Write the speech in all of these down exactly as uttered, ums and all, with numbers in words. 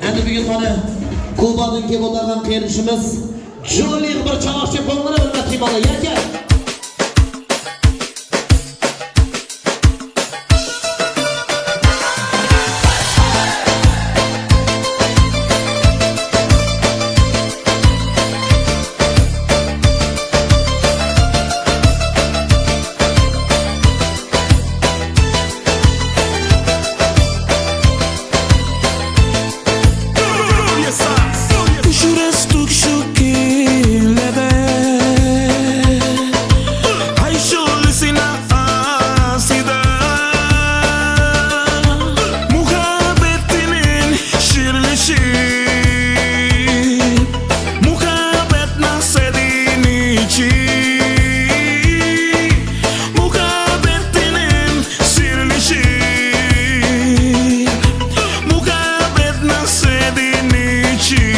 ئەمدى بۈگۈن مانا كۇبادىن كېلىپ ئولتۇرغان قېرىندىشىمىز جولىغا بىر چاۋاك چېلىپ قويۇڭلار، ھۆرمەتلىك مانا يەكەن. ئۇچراشتۇق شۇ كۈنلەردە، ئاي شولىسىنا ئاستىدا، مۇھەببەتنىڭ شېئىرلىشىپ، مۇھەببەتنىڭ سىرىنى ئېچىپ، مۇھەببەتنىڭ سىرلىشىپ، مۇھەببەتنىڭ سىرىنى ئېچىپ،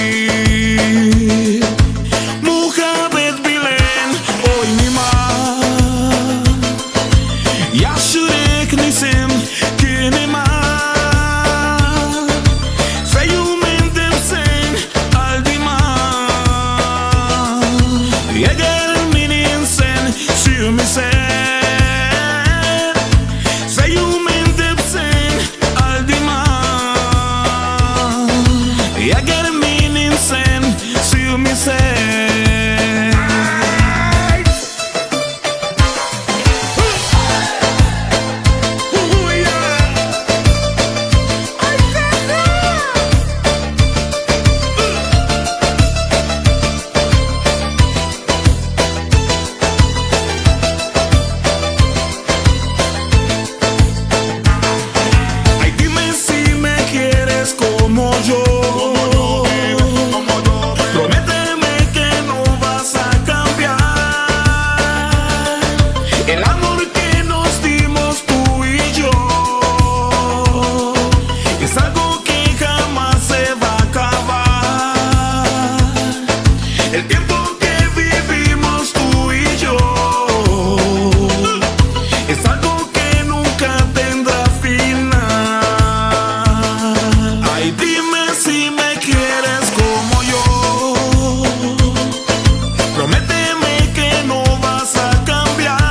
مۇھەببەت بىلەن ئوينىما، ياشىرىقنى سەن كۈنىما، سۆيىمەن دەپ سەن ئالدىما. ئەگەر مېنى سەن سۆيمىسەڭ، سۆيىمەن دەپ سەن ئالدىما. ئەگەر مېنى سەن سۆيمىسەڭ. Ay, dime si me quieres como yo. Prométeme que no vas a cambiar. El amor que nos dimos tú y yo es algo que jamás se va a acabar. El tiempo que vivimos tú y yo es algo que nunca tendrá final. Ay, dime si me quieres como yo. Prométeme que no vas a cambiar.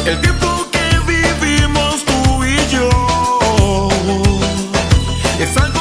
El tiempo que vivimos tú y yo es algo